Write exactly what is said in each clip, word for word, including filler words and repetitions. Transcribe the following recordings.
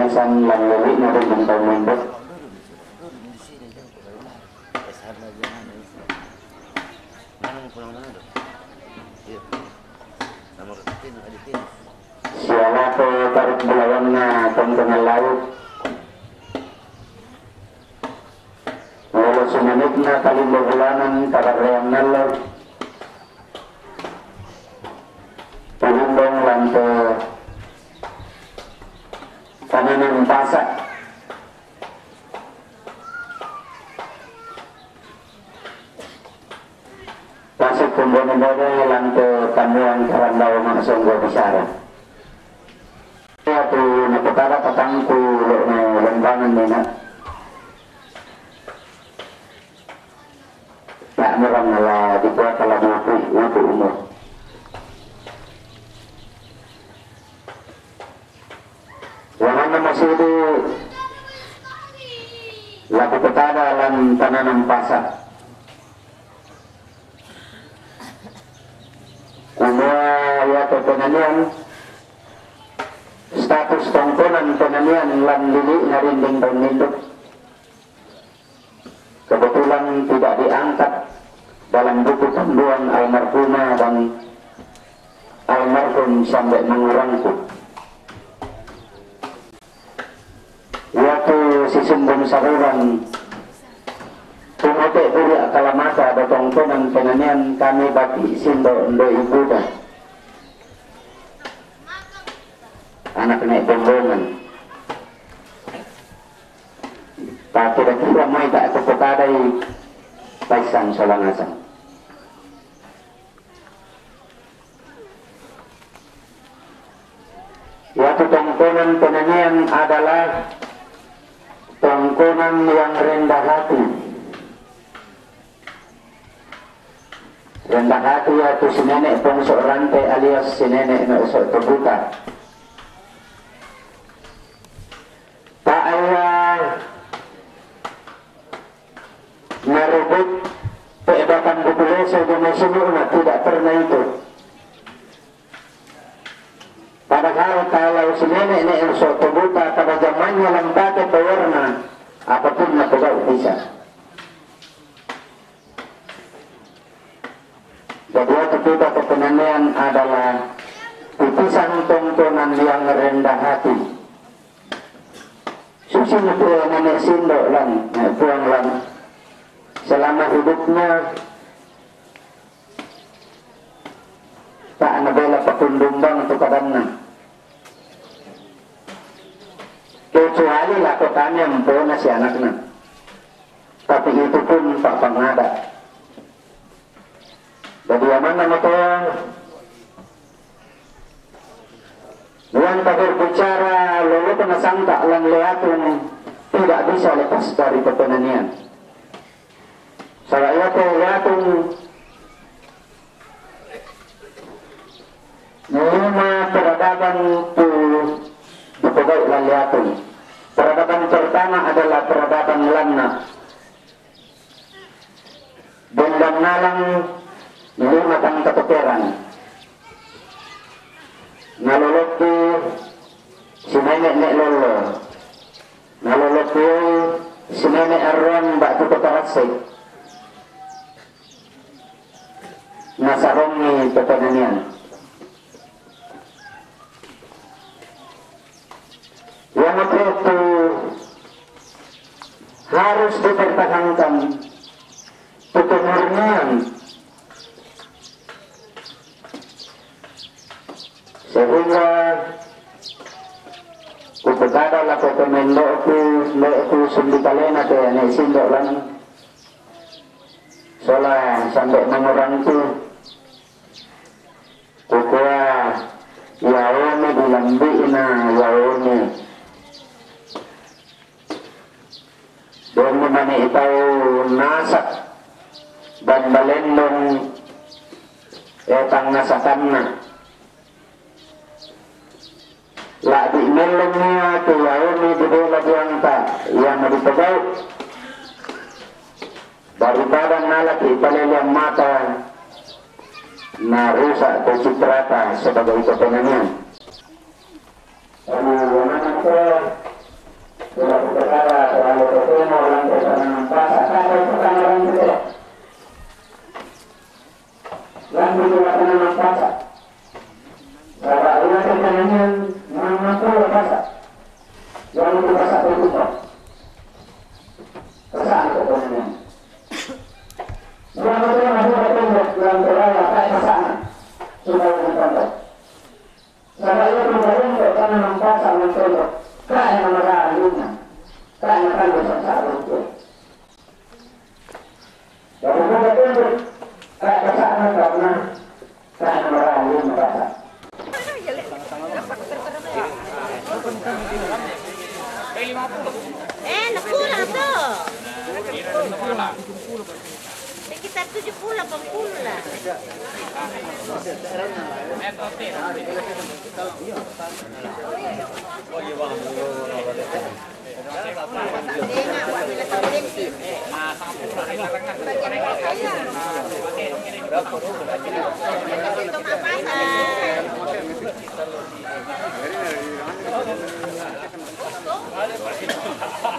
San lang lili na rin ang tawag. Siya na po tarik bulawan na tungtungan layo. Wala sumanit na kalimbabulan ng kabarayang nalo. Pulundong lang po tanan ng basa. Pasok kung bono-bono lang po tamuan karandaw mga sunggo bisara. Kaya po napatara patangku lo na lambangan nila. Tak merang ala di kuat ala buku, buku umur. Wala na masudu laku petada lan tananam pasa. Kumua ya penanian status tongkonan penanian lan lili na rinding taun ninduk. Kebetulan tidak diangkat dalam buku panduan almarhumah dan almarhum sampai mengurangku. Waktu si Sumbung Saruran, kumote buri akalamata do tongkonan penanian kami baki sindo ndo ibuda. Anak nek bombongan. Tapi dah kira mai tak aku petadai paisan solangasan. Yaitu tongkonan penanian adalah tongkonan yang rendah hati. Rendah hati yaitu si nenek pongsok rante alias si nenek nek usok terbuka. Tak aya narobot peebatan buku leso di musim na tidak pernah itu. Padahal kalau si nenek nek usok terbuka pada zamannya lempate pewarna apapun na pegau bisa. Jadi waktu kita kepenanian adalah putusan tongkonan yang rendah hati. Susi mutu nenek sindo lan, nek puang lan. Selama hidupnya tak nabela pakundumbang tu kadanna. Kecuali lako kami empona si anakna. Tapi itu pun tak pangada. Jadi amanna moto yang tak berbicara lolo penasanta lan leatung tidak bisa lepas dari kepenanian. Salah satu leatung lima peradaban tu dipegai lan leatung. Peradaban pertama adalah peradaban lanna. Dendam nalang lima tang katukeran. Naloloku si nenek nek lolo. Naloloku si nenek aruan bak tu petarasik. Nasarongi pepenanian. Yang itu harus dipertahankan tu kemurnian. Sehingga kupekada lako kemendokku, ndokku sumbi kalena te nek sindo lan sola sampai mengurangku. Kukua yaone di lambiina yaone. Dong mani itau nasak dan balendong etang nasakanna. Ladi mellong ia tu yaone di bola diangka ia na dipegau. Daripada nalaki palelean mata na rusak tu citrata sebagai kepenanian. Aduh, mana Sudah kita kata, soal itu semua orang kita nampak, tak ada kita orang kita. Lan di luar sana nampak. Bapak rumah kita nanya, nama apa bahasa? Yang itu bahasa berubah. Bahasa apa namanya? Yang itu masih berubah dalam beraya tak bahasa. Sudah berubah. Sabaia pun barento tana nampasa mantello, kae na marā liuna, kae na kando sasa'a rutue. Babu buka tunduk, kae kasa'na karna, kae na marā liuna basa. Eh, nakurang to. Sekitar tujuh puluh, delapan puluh lah.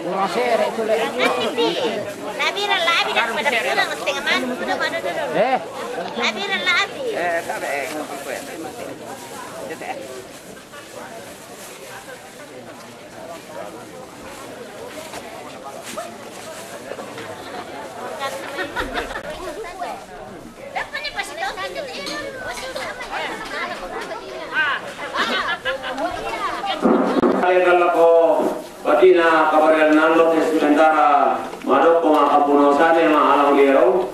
Kurang sere itu, Le. Nabi ralabi daripada kurang, setengah mati sudah pada dulu. Eh. Nabi ralabi. Eh, tak ada, eh. Kallako batina kabarian nallo te sementara madokko makapuno sane ma alang lierong.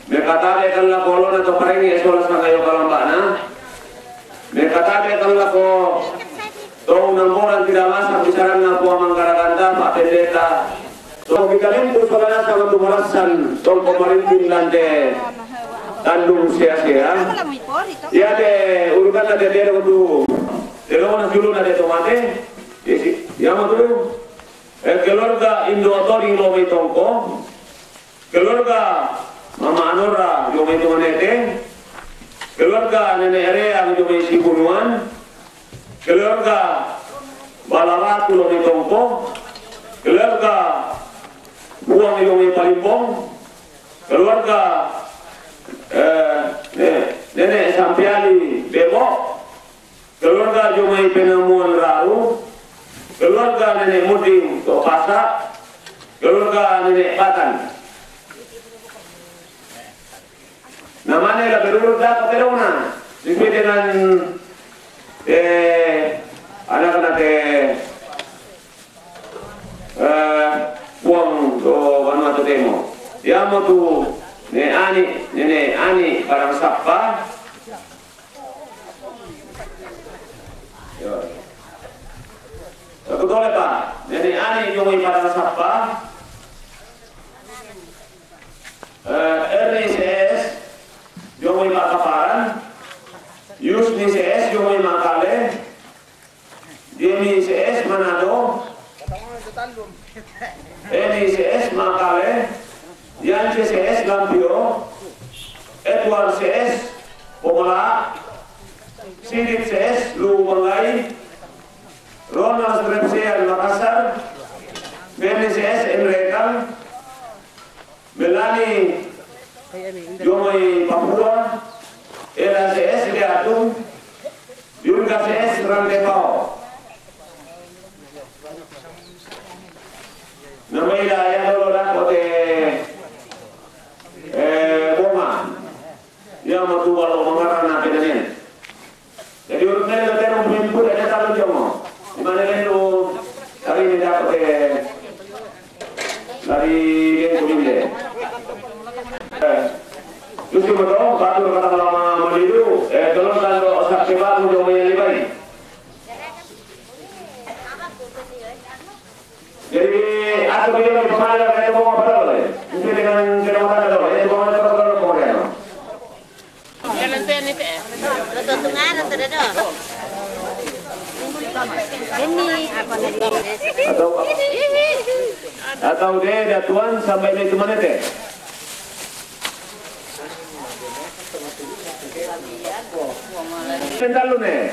Mekatabe kallako lona to parengi esola sangayo kalambana. Mekatabe kallako to unang boran tidak masak bisaranna Puang manggaraganta Pak Pendeta. To kita limpu sola nasang tu marasan tong pemarintin lante tandung sia-sia. Ia te urutanna te tero tu tero na julu na te tomate. Ia mo tu, eh, keluarga Indo Otori lo mai tongko. Keluarga Mama Anora jo mai Tumanete, keluarga Nenek Reang jo mai Sibunuan, keluarga Balaratu lo mai Tongko, keluarga Buang jo mai Palimbong, keluarga, eh, ne-, Nenek Sampiali Bebo, keluarga jo mai Penamuan Raru, keluarga Nenek Muding to Pasa, keluarga Nenek Batan. Namanya la berurut dah ke Perona. Sesuai dengan, eh, anak-anak, eh, eh, Puang to Vanuatu Temo. Ia mo tu ne ani, Nenek Ani Parang Sappa. Yo. Satu tole, Pak. Nenek Ani jo mai Padang Sappa. Eh, Erni C S jo mai Makaparan. Yusni C S jo mai Makale. Jemi C S Manado. Eni C S Makale, Yance C S Lampio, Edward C S Pomala, Sigit C S Lumanggai, Ronald Strepsian Makassar, Mene C S Enrekan, Melani Jomai Papua, Ela C S Liatung, Yurga C S Rantepao. Namaila ia lolo dako te, eh, boma. Ia matu walo mangarana penanen. Jadi urut nene lo terong pempu ada talu jomo. Di mana nene lo hari ini dako te dari Bengkulu inde. Eh, Gusti Moto, batur kata lama malidu, eh, tolong tando osak kebamu jomo yang libai. Jadi, aku bilang di pemala, kayak mau apa lagi? Mungkin dengan, dengan apa lagi? Ya, mau apa lagi? Mau apa lagi? Jalan tene te. Lo to tungara to, Dado. Ini apa lagi? Atau, atau dia ada tuan sampai di mana te? Sendalune.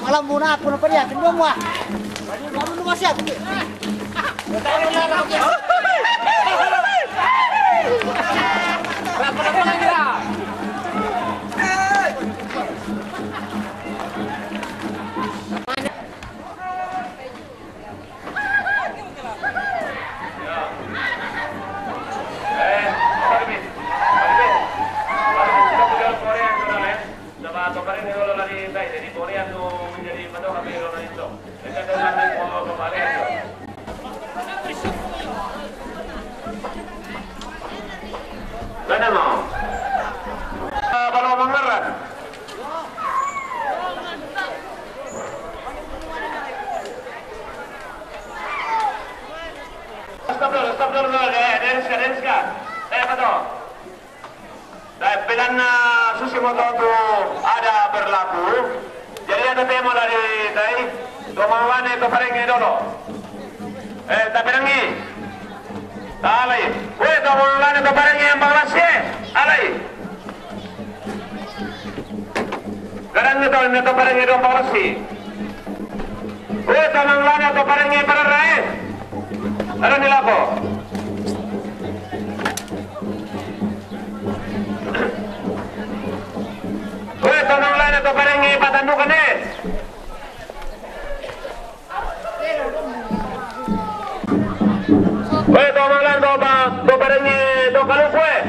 Malam muna aku nampak dia, kendung wah. Baru lu masih aku. Mana mau? Kalau mengerat. Stop dulu, stop dulu, dulu, deh, deh, Rizka, deh, Rizka. Eh, apa tuh? Dai, pilanna susi moto tu ada berlaku. Jadi ada tema dari dai, to mangane to parengnge dolo. Eh, ta parengnge. Talai. Weh, to mangane to parengnge ambang lasi. Alai. Kadang to, ne to parengnge do ambang lasi. Weh, to mangane to parengnge pararae. Ada ni lako. Weh, to mangane to parengnge patandukan, eh. Weh, to mangane to pa, to parengnge to kaluku, eh.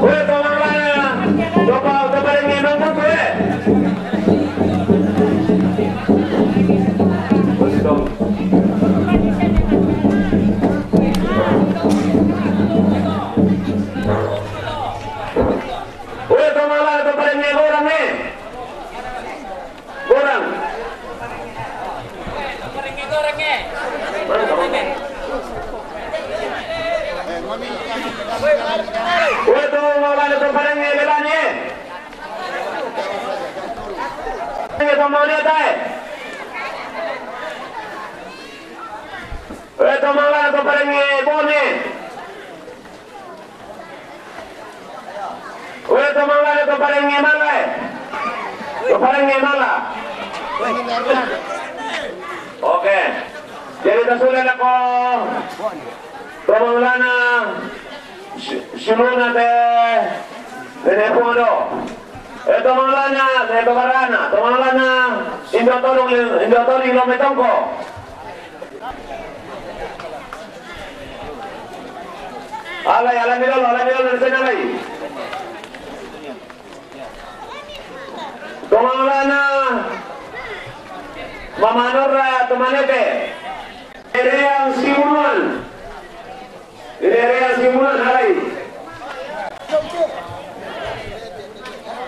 Weh, to mangane to pa, to parengnge to kutu, eh. Weh, to mangane to parengnge gorang, eh. Gorang. Weh, to mangane to parengnge lelane. Weh, to mangane tae. Weh, to mangane to parengnge bone. Weh, to mangane to parengnge mala, eh. To parengnge mala. Oke. Jadi ta sule lako to mangane si-, siluna te nene podo. Eh, to mangane, eh, to barana, to mangane indo tolong, indo tolong lo metongko. Alai, alai ni lolo, alai ni lolo, alai ni lolo. To mangane mama Nora, to manete. Ereang Simunuan. Ereang Simunuan, alai.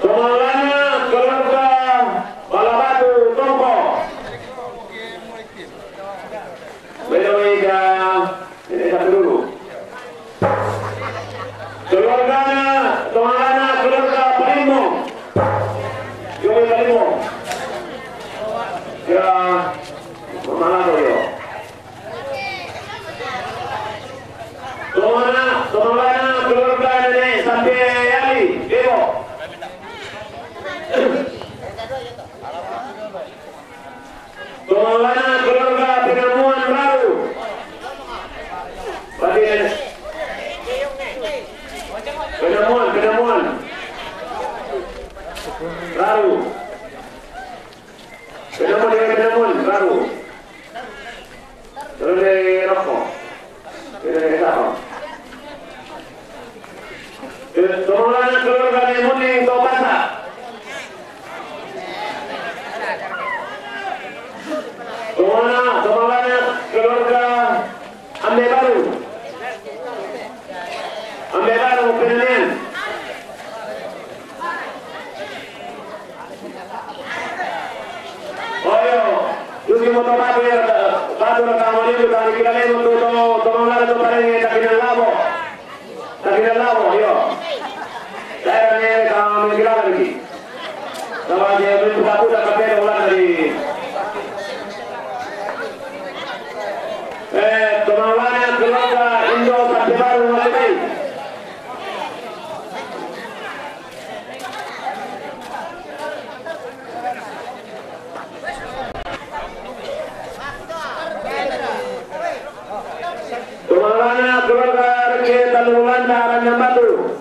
To mangane keluarga Balabatu Tongko. Beda mega, ini satu dulu. Keluargana, to mangane keluarga Palimo. Yo, Palimo. Ya, mana tuh, yo? To mangane, to mangane keluarga nenek sampai Ali, Ibu. To mangane keluarga Penamuan Raru. Berarti Penamuan, Penamuan. Raru. Penamuan dengan Penamuan, Raru. Terus dari Rokok. Dari Rokok. To mangane keluarga Nemuning to Pasa. To mangane, to mangane keluarga Ambe Baru. Ambe Baru Penanian. Oyo, duki moto batu ya, batu na kama ni, duki kila lemo tu, to, to mangane to parengnge, ta kina labo. Ta kina labo, yo. Daerah ni kama ni kila lagi. Sama je, min tu batu na kapele ulan dari. Bakar ke talu landa aranya madu.